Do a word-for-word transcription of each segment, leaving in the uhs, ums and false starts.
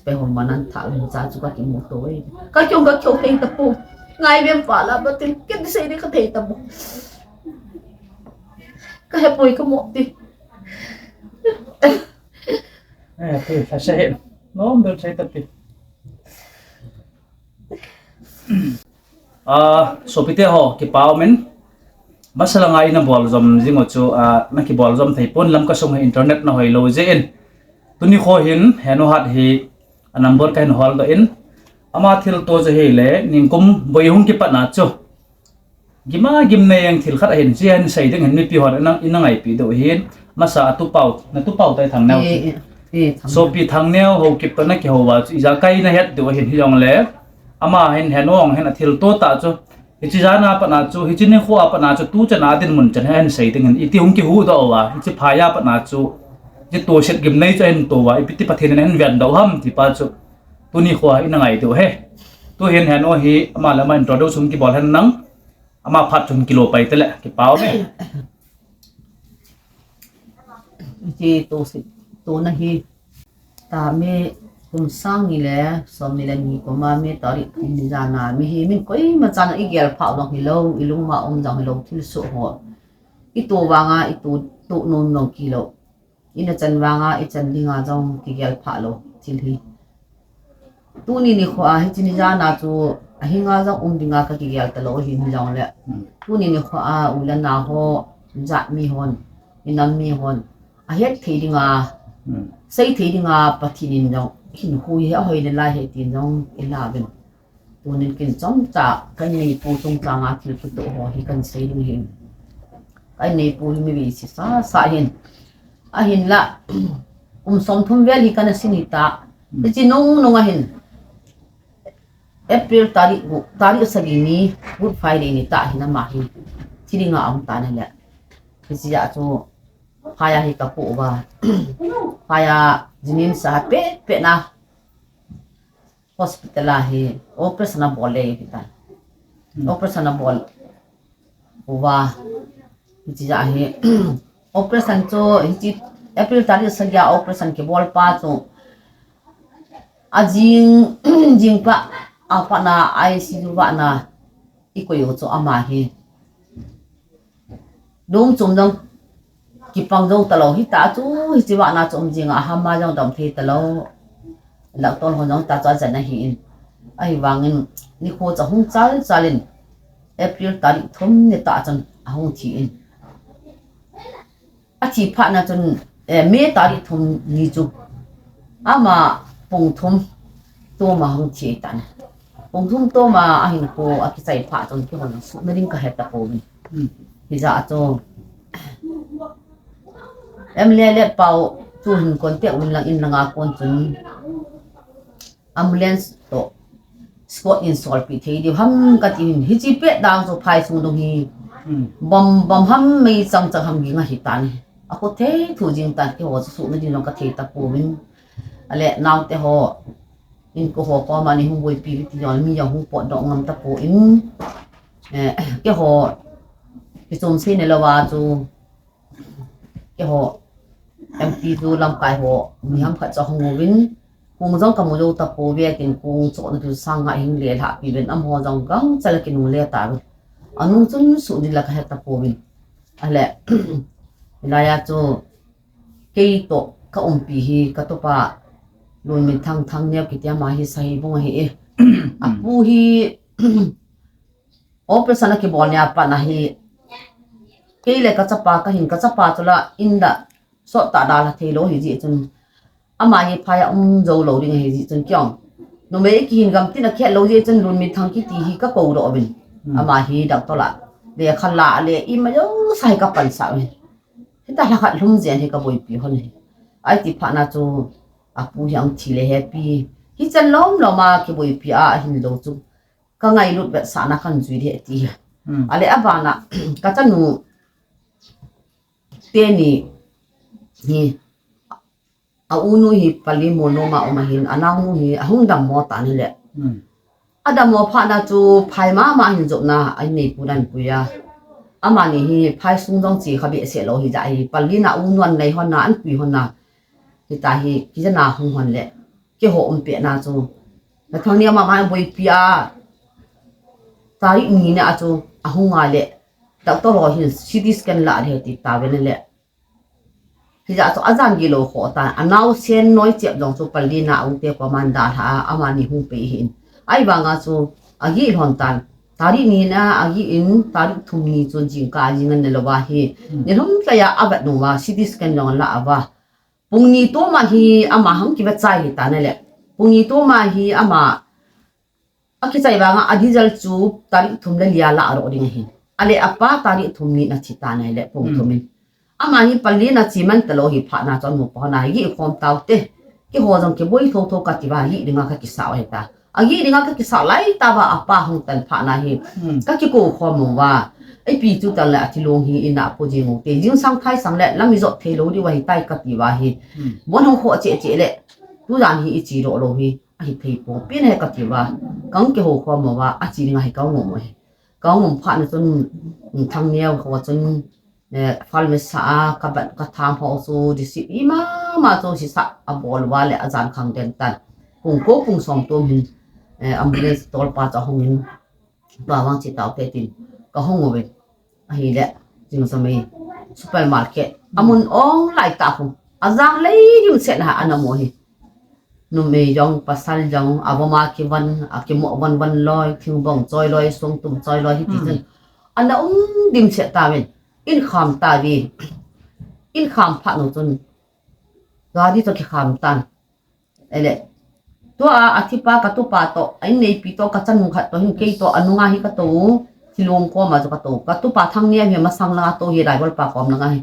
Pe hom manan tha hin cha chu ka kimu to e. Ka kyong ka kyo thei ta po. Ngai vem pa la ba tin kin sei ni ka thei ta po. Ka he poi ka mo ti. Eh, tu sa se. No, ber sei ta ti. Ah, sopite ho, kipa umin. Masala ngai na bol jom jing u chu, ah, na kibol jom thei pon lam ka sung hi internet na hoi lo je in. Tuni kho hin, henu hat hi, a number ka hin hol do in. Ama thil to je hi le, ningkum boi hung kipat na chu. Gima gim nei ang thil khat ahin, ji ahin sei ding hin mipi hon, inang, inang ai pi do hin. Masa a tu pau, na tu pau tai thang neo. Eh, eh, eh, thang neo. Sopi thang neo ho kip to na ki ho wa chu, ija kai na het do hin hi jong le. Ama hin henu hong hin a thil to ta chu. Hichi jana pat na chu, hichi ni kho a pat na chu, tu chan a din mun chan hin sei ding hin, iti hung kihu do wa, hichi phaya pat na chu, hichi to set gim nei chu hin to wa, ipi ti Pathen in hin ven do ham ti pa chu, tuni kho a ina ngai do he. Tu hin henu hi, ama le ama introduce hung kibol hen nang, ama phat chun kilo pai te le, kipa ume. Hichi to set, to na hi. Ta me kum sang ni le, som ni le ni kum a me tarik thum ni jana me hi, min koima chan a i gel pha jong hi lo, i lung ma um jong hi lo, thil soh ho. I to vanga, i to, to nom jong ki lo. I na chan vanga, i chan dinga jong ki gel pha lo, thil hi. Tuni ni kho a, hichi ni jana chu, a hinga jong um dinga ka ki gel ta lo, hin jong le. Tuni ni kho a, u le nao ho, jat mi hon, i nam mi hon. A het thei dinga, hmm, sei thei dinga Pathen in jong, hin hui he a hoi le lai he tin jong i la ven. Tunin kin chomcha, ka nei pu chung changa thil kito ho hi kan sei ding hin. Ka nei pu hi mi vi si sa sa hin. A hin la, um som thum vel hi kan a sin hi ta. Hmm. Hichi nung nung a hin. April tarik gu, tarik sagi ni, Good Friday ni ta hin ama hi. Thil nga um ta na le. Hichi ya chu, Phaya hi ka pu uva. Phaya jinin sa ha pe pe na hospital a hi operation a bol le hi ta. Hmm. Operation a bol uva. Hichi ja hi operation chu hichi April tarik sagi a operation kibol pa chu. A jing, jing pa, a pa na I C U va na i koi u chu ama hi. Dum chom jong kipang jo ta lo hi ta chu, hichi va na chom jing a hama jong dam thei ta lo. Doctor hon jong ta chu a jan a hi in. Ahi vangin, ni kho cha hung chal chal in, April tarik thum ni ta chun a hung thi in. A thi phat na chun, eh, May tarik thum ni chu. Ama pung thum toma hung thi ta na. Pung thum toma a hin ko a kichai phat chun kihon su na ding ka het ta ko ni. Hmm. Hi ja chu. Em le le pau chu hin kon te un lang in langa kon chun. Ambulance to escort in solpi thei diu ham ka ti hin, hichi pet dang chu phai sung dung hi. Hmm. Bom, bom ham mei chang chang ham ging a hi ta ni. A ko thei thu jing ta, keiho chu su na ding long ka thei ta pouvin. Ale nao te ho in ko ho ko ma ni hung boipi ti jong mi jong hung pot dong ngam ta pouvin. Eh, keiho kichom sei ne lou a chu Keiho M P chu lamkai ho, mi ham khat chu ahung uvin, kong jong kamu jou tapouve, tin kong chohna chu sang nga hing le lhahpi uvin, amaho jong gangchal a kinung le tauve. Anung chun sudin la kahe tapouvin. Ale, hilai a chu, kei toh ka umpi hi, ka tupa, Lunminthang, Thangneo kiti ama hi Sahibung ahi e. Apu hi, Operation a kibol nia pat na hi, kei le ka chapa ka hin, ka chapa chu la in da sot ta da la thei lou hi jeh chun, ama hi phai a um jou lou ding ahi jeh chun kei jong numei kihin gam tin a kihet lou jeh chun Lunminthang kiti hi ka kou doh uvin. Hmm. Ama hi doctor la lekha la le ima jouse hi ka pansah uvin. Hita lha khat lhum jeng hi ka boipi hon hi. Ahi ti phat na chu apu hi ahung thi le hepi. Hichan lom lom a kiboipi a ahin lou chu. Ka ngailut vetsahna khan jui ding ti. Hmm. Ale abana, ka chanu teni hi, a unu hi Pali Molnom a um ahin, a naonu hi ahung dammo tan ahile. Hmm. Adammo phat na chu phai mama hin jopna, a inneipu dan pui a. Amani hi phai sung jong che kha behseh lou hi ja hi, Pali na unu an nei hon na, an pui hon na. Hita hi, kijana hung hon le. keiho um pet na chu, na thang ni ama ma boipi a, tarik ni na a chu ahung a le, doctor ho hin C T scan la de ti ta ve na le. Hijeh chun ajan gilou kho tan, anao sen noi chep jong chu pali na ute ko man da ha, amani hung pe hin. Ahivanga chu agih lhon tan, tarik ni na agih in, tarik thum ni chu jingkah a jing an ne lou va hi. Ni lhum taya avet nung va, C T scan jong la a va. Pung ni toma hi ama hung kivet chai hi ta na le. Pung ni toma hi ama akichai vanga a result chu tarik thum le lia la aro ding ahi. Ale apa tarik thum ni na thi ta na le pung thum in. Ama hi pali na chi man ta lou hi phat na chun mu pa na hi khom tau te. Keiho jong kiboi tho tho ka ti va hi dinga ka kisa u hi ta. Agih dinga ka kisa lai ta va apa hung tan phat na hi. Ka kiko khom mo va. Ei pi chu tan le athilong hi ina po jing u te. Jing sang thai sang le lam i jot thei lou di va hi tai ka ti va hi. Bon hung kho che che le. Tu jan hi i chi ro lou hi. Ahi thei po. Pin he ka ti va. Kang keiho khom mo va. A chi dinga hi ka ngom mo hi. Ka ngom phat na chun, mm, Thangneo kho chun, eh, fal me sa a, ka bat ka tham ho chu, di si i ma ma chu si sa a bol va le a jan khang den tan. Pung ko pung som tum hin, eh, ambulance tol pa cha hung in, ba wang chi tau te tin, ka hung uvin. Ahi le, jing sa mai, supermarket. Amun ong lai ta khu. A jang lei dim set ha ana mo hi. Numei jong, pasal jong, a voma kivon, a kimo von von loi, thingbong choi loi, songtum choi loi, hiti chun. Ana um dim set ta ven. In kham ta vi. In kham phat nu chun. Gari to kikham tan. Ele. Tua a thipa ka tupa to, a in neipi to, ka chanu khat to, hin kei to, anunga hi ka to, thilong koma chu ka to. Ka tupa Thangneo hi masang langa to hi, Raivol pa kom langa hi.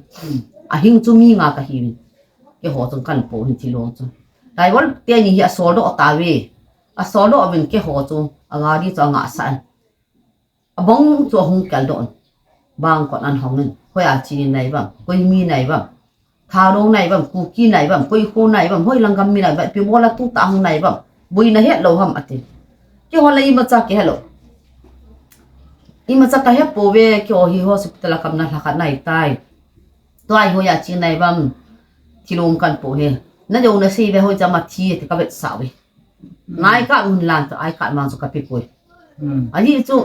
A hing chu mi nga ka hi. Keiho chun kan po hin thilong chu. Raivol teni hi a sol doh ta ve. A sol doh vin keiho chu a gari chu a ngah sa an. A bong chu a hung kal doh an. Bang kon an hong in. Hoi a chi nai vam. Koi mi nai vam. Thadou nai vam. Kuki nai vam. Koi kho nai vam. Hoi lang gam mi nai vam. Pi bola tu ta hung nai vam. Boi na het lou ham ati. Keiho la imacha ke hello. Imacha ka he po ve keiho hi hospital a kam na lha khat nai tai. Tua hi hoi a chi nai vam, thilong kan po he. Na jo na sei ve hoi cha ma thi te ka vet sa ve. Ngai ka mun lan to ai ka ma chu ka pi poi. Ahi chu,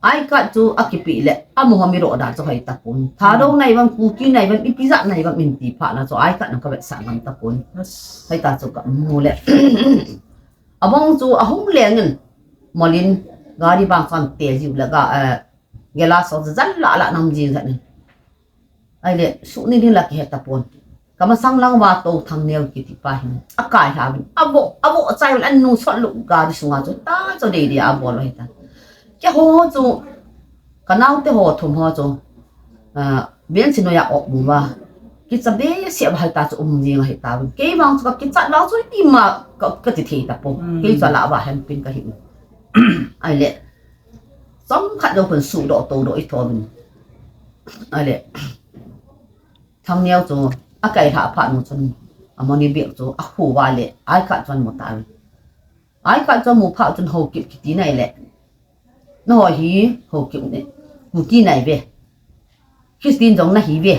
ai ka chu a kipi le, a mo mi ro da chu hai ta pon. Thadou nai vam, Kuki nai vam, ipi ja nai vam min ti pha na chu ai ka na ka vet sa ngam ta pon. Hai ta chu ka mu le. A bong chu a hung leng in, molin, gari bang chan te jiu le ga, eh, Gela so zan la la nam jing zan. Ai le, su ni ni la ki het ta pon. Ka masang lang va to Thangneo kiti pa hin. A kai ha vin. A vo, a vo chai an nu sot lu gari sunga chu. Ta chu dei dei a bol hi ta. Keiho chu. Ka nau te ho thum ho chu. Ah, ben si no ya ok mu va. Kicha be se va ta chu um jing hi ta vin. Kei vang chu ka kicha la chu ima ka, ka ti thei ta pon. Kei cha la va han pin ka hi. Ai le. Chomkhat jou khun sudoh todoh i thom in. Ale. Thangneo chu a kai lha phat nu chun a money bag chu a khu va le ai ka chun mu ta. Ai ka chun mu phat chun Haokip kiti nai le. Na ho hi Haokip ne. Kuki nai ve. Christian jong na hi ve.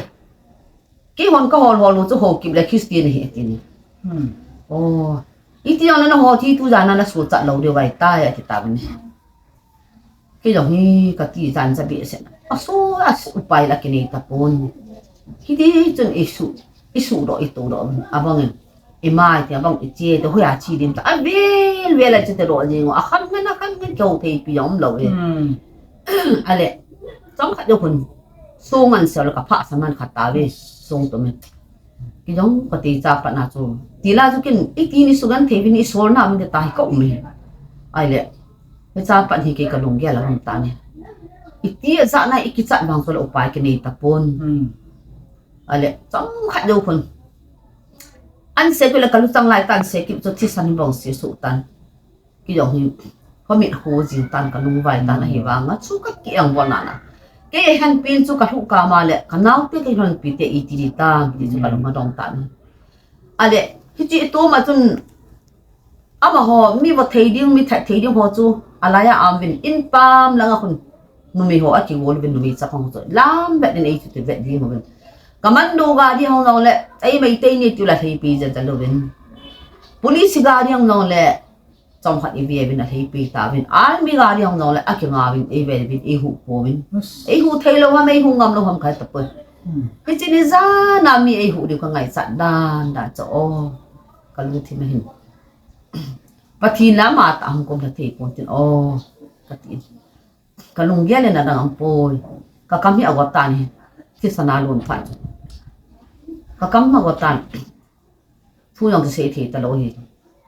Keihon ka hol hol u chu Haokip le Christian hi ati ni. Hmm. Oh. Iti jong le na ho thi tu jan na na su chat lou de vai ta ya ti ta ni. Kei jong hi ka ti jan cha be se. A su a su upai la ki nei ta pon. Hiti chun i su, i sudoh i todoh a bang in. I mai te a bang i che te hoi a chi dim ta. A vel vel a che te ro jing a kham ngen a kham ngen keu thei pi jong lou e. Hmm. Ale. Chomkhat jou khun. Song an sel ka pha sa man khat ta ve. Song to me. Kei jong ka ti cha pat na chu. Ti la chu kin i ti ni su gan thei vin i sol na min ta hi ka um e. Ai le. Hi cha pat hi kei ka lunggel a um ta ni. I ti a ja na i kichat vang chu le upai ki nei ta pon. Hmm. Ale, chomkhat jou khun. An se ki le ka lu chang lai ta an se ki chu thisan bong se su tan. Kei jong hi, ka mit ho jing tan ka lung vai tan ahi vang a chu ka ki ang bon na na. Kei han pin chu ka lu ka ma le, ka nau te kei han pi te i ti di ta, ti chu ka lung a dong tan. Ale, hi chi tu ma chun, amaho, mi va thei ding, mi that thei ding ho chu, a lai a am vin, in pam langa khun, numei ho a ki gol vin, numei cha khong chu, lam vet din ei chu ti vet ding ho vin. Ka man do ga di hong long le, ei Meitei ni tu la thei pi jan ta lo vin. Police gari jong jongle, chomkhat ive uvin alheipi tauvin. Army gari jong jongle, akinga uvin, ive uvin, ihuh pouvin. Ihuh thei lou ham, ihuh ngam lou ham kahe tapoi. Hiche ni jana mi ihuh diu kangaichat dan dan chu o. Kalungthim a hin. Pathen le ama tah hung kum lha thei pon tin o. Kati. Kalunggel in adang aum poi. Kakam hi agot tan hi. Thisan a lon phat. Kakam agot tan. Thu jong kisei thei talou hi.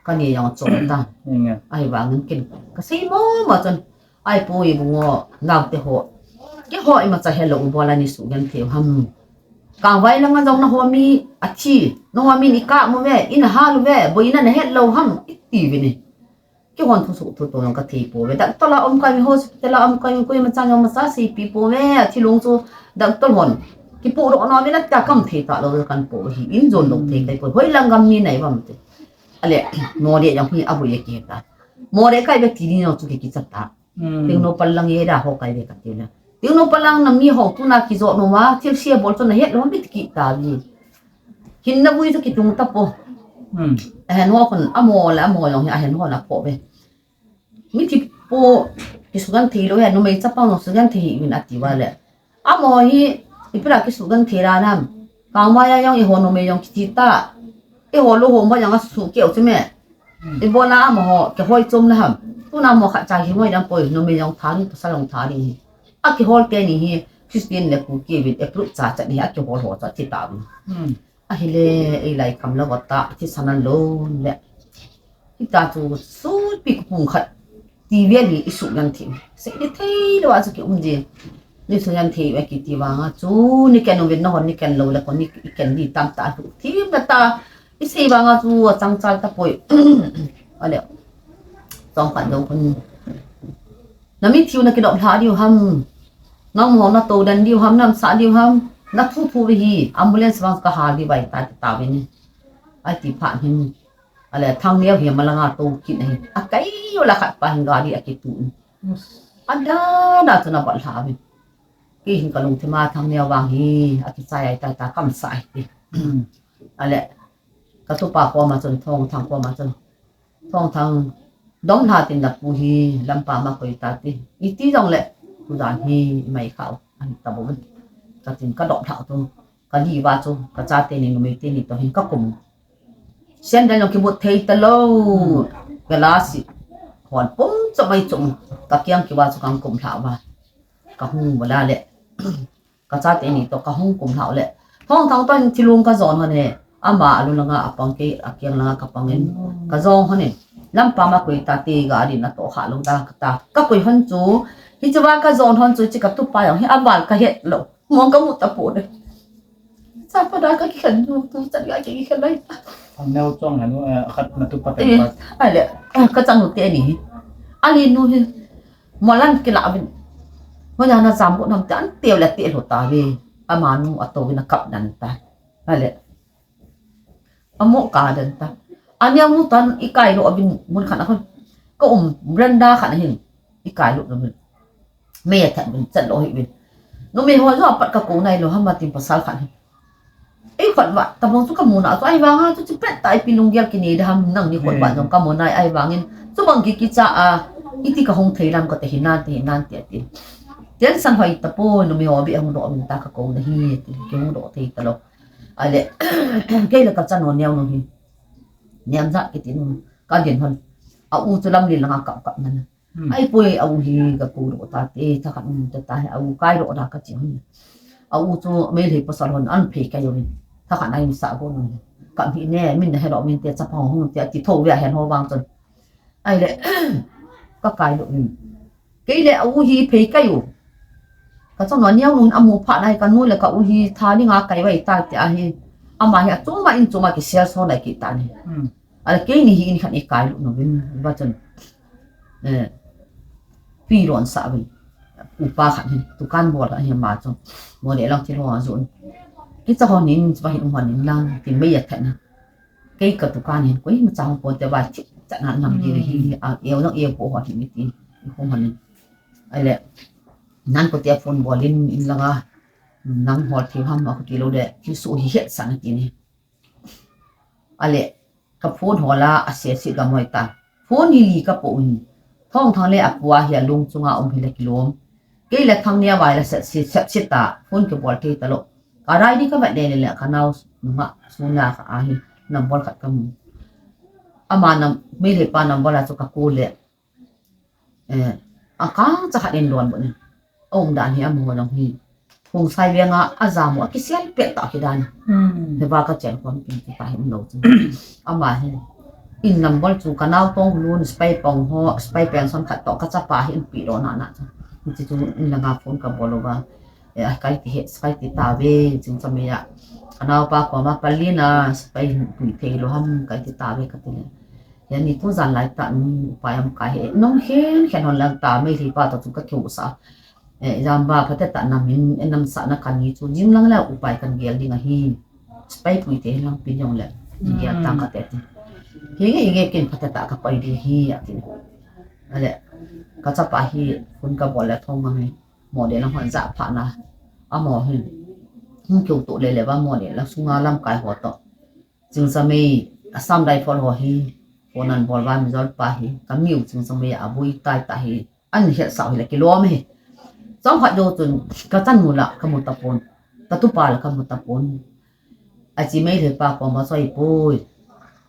Kani jong achom tan. Ahivangin ken kasei mong mong chun. Ahipoi bungo, naote ho. Keiho imacha helou u bol a nei sugenthei u ham. Kangvai langa jong nangho mi athi. Nangho min ikap uve, inahal uve, boina nahet lou ham, iti uvin e. Keihon thusoh thuto jong kathei pouve. Doctor la um kaiuve, hospital la um kaiuve, koimacha jong imacha seipi pouve, athilong chu doctor hon kipohdoh nom in atia kaum thei talou jeh a kaum pouve hi, in jon lou thei kahi poi. Hoilang gam mi nai uvem ti. Ale, Moreh jong hi aboi e kiti ta. Moreh kaiuve ti ding jong chu ki, kicha ta. Tengnoupal lang e da ho kaiuve kati le. Tengnoupal lang na mi ho tuna kijot nom uva, thilse abol chu nahet lou ham iti kit tauve. Hinna vui chu kitung tapoi. Ahen ho khun, amaho le amaho jong hi ahen hon aphoh uve. Mithi po kisugenthei lou hi, numei chapang jong sugenthei hih uvin ati uva le. Amaho hi, ipi la kisugenthei dan ham. Kangvai a jong eiho numei jong kiti ta. Eiho lou ho ma jong asuh keu chu me. Ibola amaho kihoi chom na ham. Tuna amaho khatcha kihoi ding poi, numei jong tha ding, pasal jong tha ding hi. Akihol teni hi, Christian le Kuki uvin approve cha cha ni hi, akihol ho chu ati tauvin. Ahile, eilai kham lou got ta, thisan a lon le. Hita chu sutpi kapung khat, ti vel hi isugenthei. Sei ding thei lou a chu kium ding. Nei sugenthei uve kiti vanga chu, nei ken uvin nahon nei ken lou le kon nei ken ding tamtah lhuh thim le ta. Isei vanga chu achang chal tapoi. Ale. Chomkhat jou khun. Namithiu nakidop lha diu ham. Nangho natou den diu ham, namsah diu ham. Nathu thu uve hi, ambulance vang kahal diu ahi tai, ati tauvin e. Ati phat hin. Ale Thangneo hi amalanga tou kit ahi. Akai u la khat pa hin gari akitun. Ada da chun abat lha uvin. Kei hin kalungthim a Thangneo vang hi, akichai ahi tai ta, kaumsah ahi ti. Ale, katupa koma chun, Thongthang koma chun. Thongthang, dom lha tin napu hi, lampa ma koi ta ti. Iti jongle, tujan hi, imai khau, ahi tabouvin. Katin kadop lha u tu. Kali uva chu, kachate ni, numei teni toh hin kakum. Sandal jong kimut thei talou. Galasi. Hon pum chomai chom. Kakiang kiva chu kakum lha uva. Kahung uva le. Kachate ni toh kahung kum lha u le. Thongthang toh hin thilung kajon hon e. Ama alung langa apang kei, akiang langa kapang in. Kajong hon e. Lampa ma koi ta ti gari natoh kha lou ta kata. Kakoi hon chu. Hichea kajon hon chu hiche katupa jong hi aval kahet lou. Mong kamu tapoi. Chapa da kakikhen nu, tuchan kakikhen lai. Thangneo chong hanu, eh, khat natu pa. Eh, pa. Ale, eh, kachanu teni. Alinu hi. Molan kila uvin. Hoiya najam got nam te anteu le te lhou tauve. Amanu atouvin akap dan ta. Ale. Amo ka dan ta. Aneo nu tan ikai lou uvin mun khat a khun. Kaum branda khat a hin. Ikai lou uvin. Mei athat uvin, chat lou hih uvin. Numei ho joh apat kakou nailou ham atin pasal khat hin. Ei khut va, tabang chu kamu na chu ahivanga chu chipet ta ipi lunggel kinei da ham nangni khut va jong kamu nai ahivangin. Chubang kikicha a, iti kahung thei lam kati hinante, hinante ati. Tension hoi tapoi, numei ho beh hung doh uvin ta kakou na hi ati, kihung doh thei talou. Ale, kei le kachanu neo nu hi. Niam ja kiti nu, kadin hon. A u chu lamlen langa kap kap nana. Ahipoi a u hi kakou doh tate, thakhat um tata hi a u kai doh da kachi hon. A u chu Meitei pasal hon ahin phei kai uvin. Thakhat a insah gon un. Kap hih ne, min nahe doh uvinte, chapang hung te, ati thou ve ahen ho vang chun. Ahile, kakai doh uvin. Kei le a u hi phei kai u. Kachanu neo nun amu phat nai kanu le ka u hi tha dinga kai vai ta ti ahi. Ama hi achuma in chuma kisel so nai kit tan ahi. Ale keini hi in khat ikai lut uvin, va chun. Eh, tui lon sa uvin. Upa khat hin, dukan bol khat hin ama chu. Moreh lang thil ho ajon. Kicha hon in, va hin um hon in lang, tin mei athat na. Kei ka dukan hin, koimacha hung ponte va, thip chat na nam di hi, a, eu nang eu po ho hin tin, hung hon in. Ale, nan kote phone bol in, in langa, nang hol thei ham, a koti lou le, thilsoh hi het sa na tin. Ale, ka phone ho la a se se ka moi ta. Phone hi li ka po un. Thongthang le a pu a hi a lung chunga um hi le kilom. Kei le Thangneo vai la set si, set si ta. Phone kibol thei ta lo. Ka rai ni ka vet le le le ka nau nunga suna ka a hi. Number khat ka mu. Ama nam, Meitei pa number a chu ka call le. Eh, a kang cha khat in don bo ni. A um dan hi a mu long hi. Khongsai veng a, a ja mu a kisel pet ta ki dan. Hmm. He va ka chen kon pin ki ta hi um lo chu. Ama hi. In number chu ka nau tong lun spy pong ho, spy pen son khat to ka chapa hi in pi lo na na chu. Ni chu in langa phone ka bol lo va. Eh, kai ti he, kai ti ta ve, Chingchamei a. Ka nau pa koma Palina, spy pui thei lo ham, kai ti ta ve ka ti le. Hian ni tu zan lai ta, um, upai am kai he. Nong khen khen hon lang ta, Meitei pa to chu ka kiu sa. Eh, jam ba pha te ta nam in, eh, nam sa na kan ni chu, jim lang la upai kan gel ding a hi. Spy pui te lang pin jong le, gel tang ka te ti. Hi nge, hi nge kin pha te ta ka koi ding hi, a ti. A le, ka chapa hi, phone ka bol le thong ma hi. Mo de lang hon za pha na. A mo hi. Hung kiu tu le le ba mo de lang sunga lam kai ho to. Chingchamei, Assam Rifle ho hi, phone an bol va Mijol pa hi, ka miu Chingchamei a bui tai ta hi, an het sau hi la kilom hi. Chang khat jo chun, ka chanu la ka mu ta pon, ka tupa la ka mu ta pon. A chi Meitei pa koma choi pui.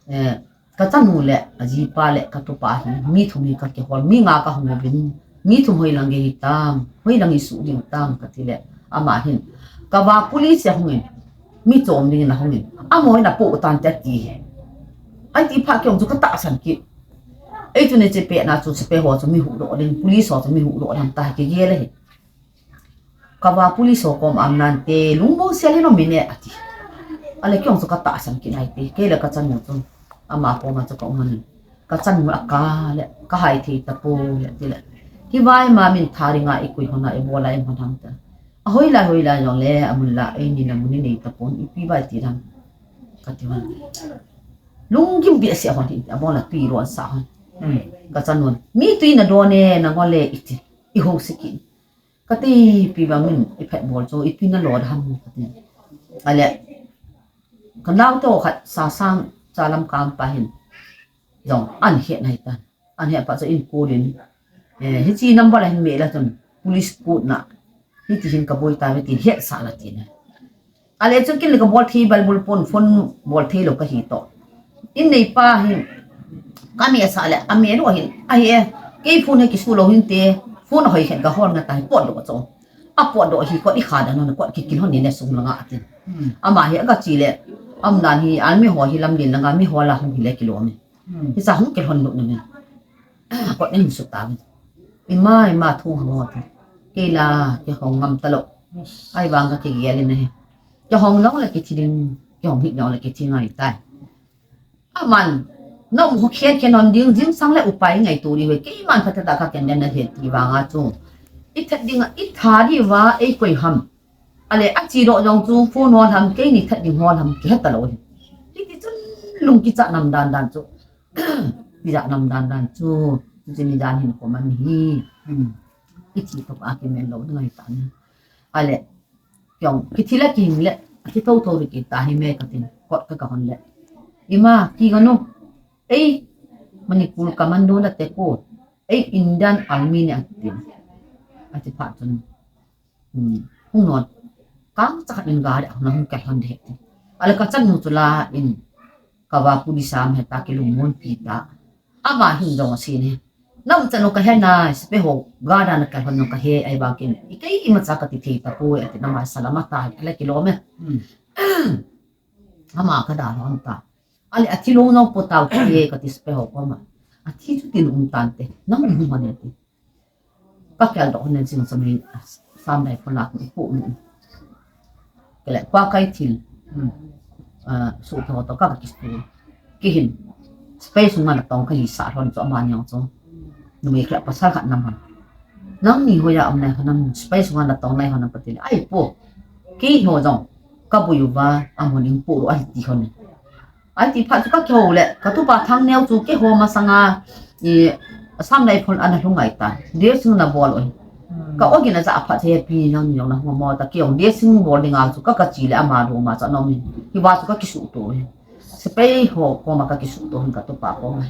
Eh, ka chanu le, a ji pa le, ka tupa hi, mi thum hi ka kihol, mi nga ka hung uvin, Mi thum hoi lang gei tam, hoi lang i su ding tam ka ti le. Ama hin. Ka va police a hung in. Mi chom ding in a hung in. Amo in a po tan te ti. Ai ti pha kiong chu ka ta san ki. Ei chu ne che pe na chu che pe ho chu mi hu do ding, police ho chu mi hu do ding ta ki ge le hi. Ka va police ho kom am nan te lung bo se le no mi ne a ti. A le kiong chu ka ta san ki nai ti. Ke le ka chanu chu. Ama koma chu ka um a ni. Ka chanu a ka le, ka hai thei ta po le ti le. Hi vai ma min tha ringa i kui hon a i bol a i hon ham ta. A hoi lai, hoi lai jong le, a mun la, ei ni na mun i nei ta pon, i pi vai ti dang. Ka ti hon. Lunggim bia sia hon hi, a bol a tui ron sa hon. Hmm. Ka chanu. Mi tui na don e, na ngol e i ti. I ho si ki. Ka ti pi bang min, i phet bol chu, i tui na lo da ham ka ti. A le. Ka nau to khat sa sang, sa lam kam pa hin. Jong, an het nai tan. An het pa chu in call in. Eh, hi chi number la hin me la chun. Police code na. Hi ti hin ka boi ta ve ti het sa la ti na. A le chun kin le ka bol thei bal bul pon phone bol thei lo ka hi to. In nei pa hin. Ka me sa le, a me lo hin. A hi e. Kei phone he ki su lo hin te. Phone hoi khen ka hol nga ta hi pot do cho. A pot do hi kot i kha da no kot ki kin hon ni le sung la nga a tin. Hmm. Ama hi a ka chi le. Am dan hi an mi ho hi lam din la nga mi ho la hung hi le ki lo mi. Hmm. Hi sa hung ke hon lut na me. Ko en su ta. I ma, i ma thu hong ta. Ke la, ke hong ngam ta lo. Yes. Ai vang ka ke gel in he. Ke hong long le ke thi ding, ke hong hi long le ke thi ngai tai. A man, nom ho khen ke non ding, jing sang le upai ngai tu ri we. Ke man pha ta ka ken den na he ti vang a chu. I that ding, i tha di va, ei koi ham. A le, a chi do jong chu phone hol ham, keini that ding hol ham, kihe ta lo hi. Hiti chun lung kicha nam dan dan chu. Kicha nam dan dan chu. Chu ni dan hin ko man hi. Hmm. I chi to a ki men lo ngai ta ni. A le, kiong, ki thi le ki hing le, a thi tho tho ri ki ta hi me ka tin. Kot ka ka hon le. I ma, ki ga no. Ei, Manipur commando na te ko. Ei, Indian Army ne a tin. A ti pha chun. Hmm. Hung non. Kang cha khat in gari a hung kal hon de ti. A le ka chanu chu la in ka va police am he ta ki lungmon pi ta. Ama hin jong a si ne. Nam chanu ka he na, spe ho, gari na kal hon ka he, ai ba kin. I kei i ma cha ka ti thei ta poi, a ti na ma salama ta, a le ki lo me. Hmm. Ama ka da hon ta. A le a thi lo no po tau ti ka ti spe ho ko ma. A thi chu tin um tan te. Nam ni hung ma ne ti. Ka kel do nen sing sami sam dai pho la ko ni. Ke le pa kai thil. Hmm. Ah, su tho to ka ki su. Ki hin. Space man tong ka hi sa hon cho ma nyong cho. Nu me kra pasal khat nam hon. Nang ni ho ya am nai hon nam space man tong nai hon nam pa ti le. Ai po. Ki ho jong. Ka bu yu va am hon ing po ro ai ti hon. Ai ti phat chu ka kihou le, ka tupa Thangneo chu keiho masanga, i, Assam Rifle ana lhung ngai ta. Dressing na bol oi. Hmm. Ka ogin a ja phat he pi nang ni na hung mo ta kei ong dressing bol dinga chu ka ka chi le ama room a cha nom hi. Hi va chu ka kisuh to hi. Sepai ho koma kakisuhto hin katupa koma.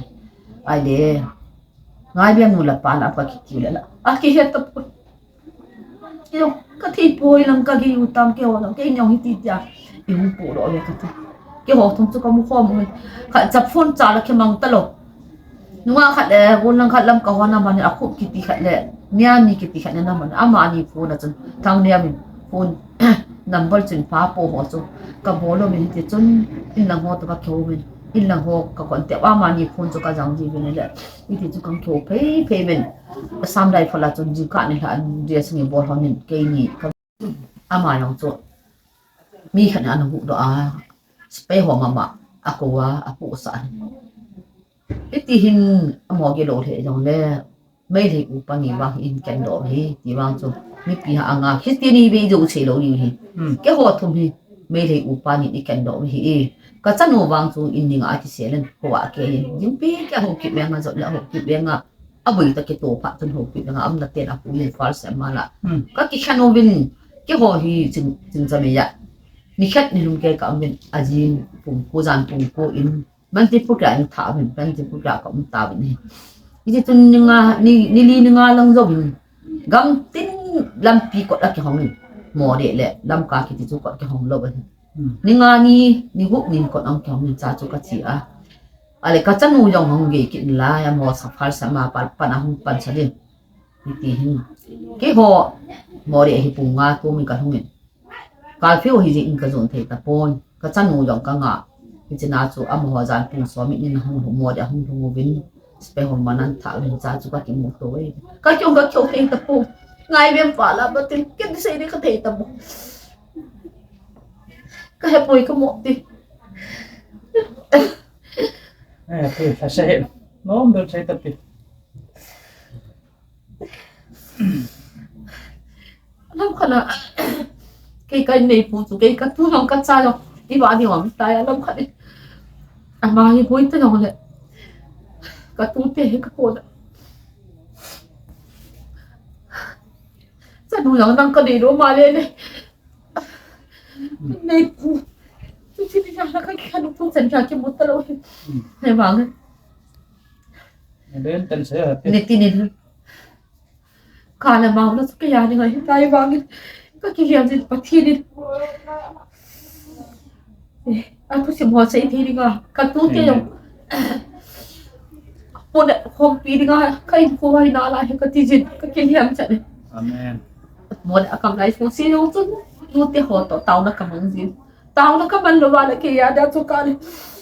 Ahile, Ngaibem nu le pa la kakitiu le la. Akihet tapoi. Iyo, kathei poi lang kagei u tam keiho lang. Kei neo hiti tia. Ihung pu lo le kati. Keiho thum chu kamu khom u. Khat cha phone cha la kimang talou. Nunga khat le, gon lang khat lam kahon a mani akhup kiti khat le. Miami kiti khat le na mani. Amani phone a chun. Thang Miami phone. Number chun pa po ho chu. Kabol lo min hiti chun. In lang ho to kakihou min. In lang ho kakon te. Amani phone chu kajang ji vin le. Hiti chu kakihou phei phei min. Assam Rifle a chun jingkah ni lha an dia singi bol ho min. Keini ka ama jong chu. Mi khat ana huhdoh a. Sepai ho mama. Akou a, apohsah. Hiti hin amo gilou lheh jongle, Meitei upa ni vang hi ihin kendoh hi, ti vang chu, mipi ha anga, Christian hi vei jou sei lou hi. Hmm. Keiho thum hi, Meitei upa ni ihin kendoh hi. Kachanu vang chu in ninga kisel in, hoa kei hi. Jingpi kei Haokip venga jot le Haokip venga, aboi ta kitoh phat chun Haokip venga, amna ten apu in fal sem mala. Hmm. Kakikhen uvin, keiho hi ching, chingcha mei a. Nikhat nilhum kei ka um uvin, ajing pung ko, jan pung ko in, Manipur kila in tha uvin, Manipur kila ka um tauvin hi. Hiti chun ni nga, ni, ni li ni nga lang jouvin. Gamtin lampi kot akihong in. Moreh le Lamka kiti chu kot kihong lou ahi. Hmm. Ni nga ni, ni gup ni kot akihong in cha chu kache a. Ahile kachanu jong hung gei kit in la, amaho sa phal sa ma pal pan ahung pan sa din. Hiti hin. Keiho, Moreh hi pung nga tum in kahung in. Kalphei u hi jing in kajon thei tapon. Kachanu jong kanga. Hiche na chu amaho jan pung som in ahung lhung mo de ahung lhung uvin. Sepai ho man an tha uvin cha chu kakimuto e. Kakihou kakihou thei tapon. Ngaibem pa la batin. Ken sei ni kathei tapon. Kahepoi kamo ti. Eh, ti, lhasam. Nom bel sei tapi. Lam khat a, kei ka inneipu chu, kei katu jong kacha jong, iva ding um tai a lam khat in. Ama hi boi ta jong le. Katute hi kapo da. Chanu jong nang kadei lou ma le le. Inneipu. Chuti ni jong la kakikhen u chan jong kimu talou hi. Hei vang. Nen tan se ha te. Niti ni. Ka le mau la chu kei a ni ngai, hitai vangin kakilhem jin Pathen in. Eh, athusim ho sei thei dinga, katute jong. Amen. Pon khompi dinga, ka in kho hai na la hi kati jin, kakilhem chan. Amen. Pon akam lai fu si jong chun, tute ho to taona kamang jin. Taona kaman lou va le kei a dia chu ka le.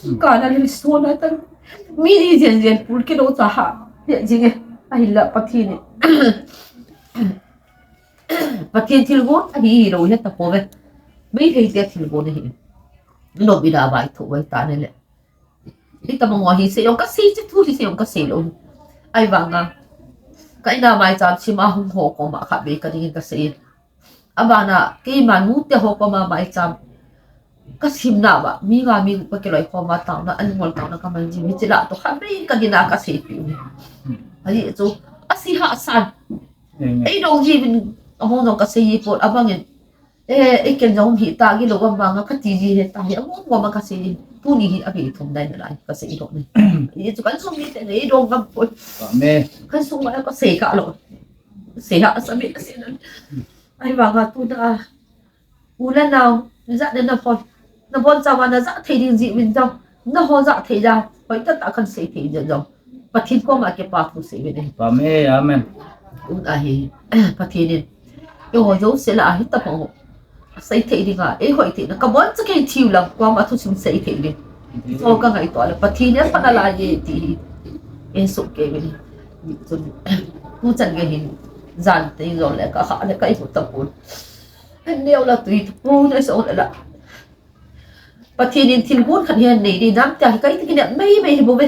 Hmm. Ka na le so na tan. Mi ni jen jen pul ke do cha ha. Ye jing e. Ahinla Pathen ni. Pathen thilgon ahi lou he tapouve. Meitei te thilgon ahi. Lou bi da vai thu vai ta ne le. Hitabang ho hi sei jong kasei, hiche thu hi sei jong kasei lou. Ahivanga. Ka in a maicham sim a hung ho koma khatvei kading in kasei. Abana, keima nute ho koma maicham. Kasim nauva, mi nga mi gup kakiloi koma taona, an ngol taona kaman jin, hiche la toh khatvei kadin a kaseipeh u hi. Ahi chu, ase hahsa. Amen. Eidong jiuvin, ahung jong kasei ji pon, abangin. Eh, eh, ken jong hi ta gilou gam vanga kati ji he ta hi, agom gom a kasei ji. Tuni hi ave thum dai nalai, kasei doh ni. Hichu kansung mite nei dong gam poi. Amen. Kansung ma kasei kha lou. Sei hahsa mi kasei na. Ahivanga tuna. U le nao, najat le nabon. Nabonchauva najat thei ding jeh uvin jong. Nahon jat thei ja. Hoitah tah kahin sei thei jeh jong. Pathen koma kipa thu sei uvin ahi. Amen, amen. Un ahi. Pathen in. Eiho jouse lah a hitabang ho. Sei thei dinga. Eihoi theina. Kaboncha kei thiu lang. Koima thusim sei thei ding. Chu kangaito le. Pathen in apha nalai e ti hi. Eisoh kei uvin. Chun. Tuchan gei hin. Jan teng jong le kakha le kaihu tapon. Neo la tui tapon, neo la. Pathen in thilgon khat hi anei ding, nam tia hi kaiti kinep mei mei hi bouve.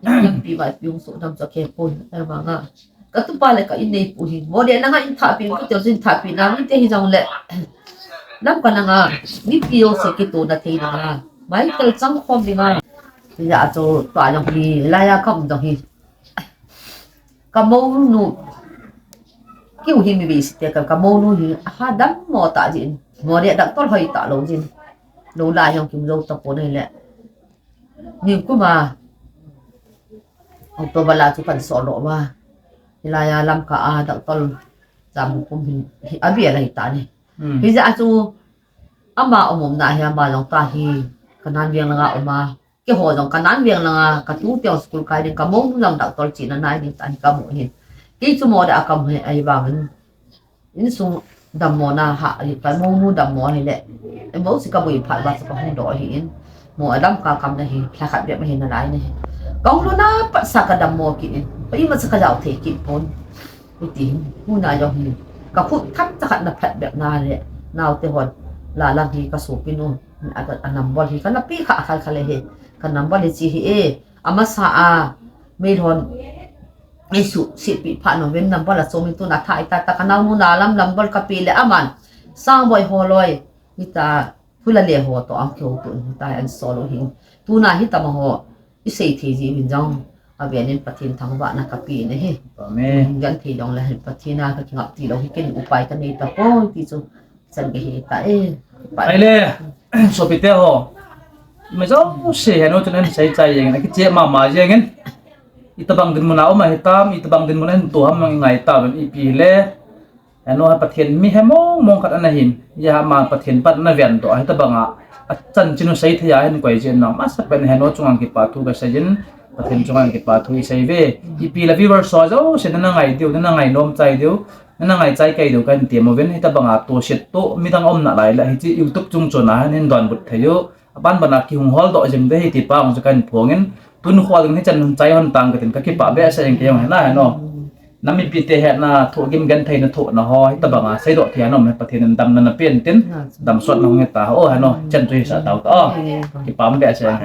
Lampi vaipi hung soh dam chu akipon, ahivanga. Katupa le ka inneipu hi. Mo de nanga in thahpi, kati chu in thahpi, nam in te hi jong le. Lam ka nanga, mipi jouse kitohna thei nanga. Michael chang khom dinga. Hijeh chun tua jong hi, laiya ka um jong hi. Ka mounu. Keu hi mi vei site ka, ka mounu hi. Aha dam mo ta jin. Mo de doctor hoi talou jin. Lou lai jong kimjou tapon ahile. Nikum a October la chu kan solo uva. Hilai a Lamka a doctor Jamkhum hin, hi, avel ahi tan ahi. Hmm. Hijeh a chu ama um um na hi ama jong ta hi. Kanan veng langa um a. Keiho jong kanan veng langa katu teu school kai ding kamonu jong doctor chihna nai ding ta hi kamu hin. Kei chu mo da kamu hi ahivangin. Insung dammo na ha, ka mounu dammo ahile. Emo si kabui phat uva chu kahung doh ahin. Mo a Lamka kam na hi, lha khat bep ahi nalai na hi. Kahung lhun a pat sa kadammo kit in. Pa ima sa kajao thei kit pon. Hiti hin, huna jong hi. Kakhut khat cha khat na phat bep na le. Naote hon. La lang hi kasopinu. A, a number hi. Kana pe kha khal khal hi. Ka number hi chi hi e. Amasa a. Mei hon. Ei su, si pi pha no ven number la chomin tuna tha ita ta ka naonu na lam number kape le aman. Sangboi holoi, ita, thula le ho to ang keu tu, ita an solo hin. Tuna hi tama ho, i sei thei ji min jong, avelin Pathen thangvahna kape na hi. Amen. Gan thei jong le hin Pathen a ka kingap ti lou hi ken upai kanei tapoi ti chu. Chan kahi ta e. Ahile, sopite ho. Ima jouse henu chun ahin sei chai jengin, akicheh mama jengin. Itobang dinmun a um ahitam, itobang dinmun a hin to ham ngai tauvin ipi le. Henu hi Pathen mi he mong mong khat ana hin. Hijeh a ama Pathen pan ana ven doh a, hitobang a, achanchin u sei thei a hin koi jin nang. Masapen henu chunga kipathu kasei jin, Pathen chunga kipathu isei uve. Ipi le viewers ho jouse nana ngai diu, nana ngai nom chai diu. Nana ngai chai kei diu kahin ti mo ven, hitobang a toset to, midang aum nalai le, hiche YouTube chung chon a hin hin donbut thei u. Aban ban a kihung hol doh jeng de hi ti pa jong chu kahin phongin. Tun kho ding hichan hung chai hon tang katin kakipah behseh jeng kei jong hena henu. Nam mipite hetna thoh gim gentheina thohna ho, hitobang a seidoh thei a nom hi Pathen in damna napen tin, damsotna hung hita ho henu, chan chu hisah tau ta o. Kipah behseh jeng.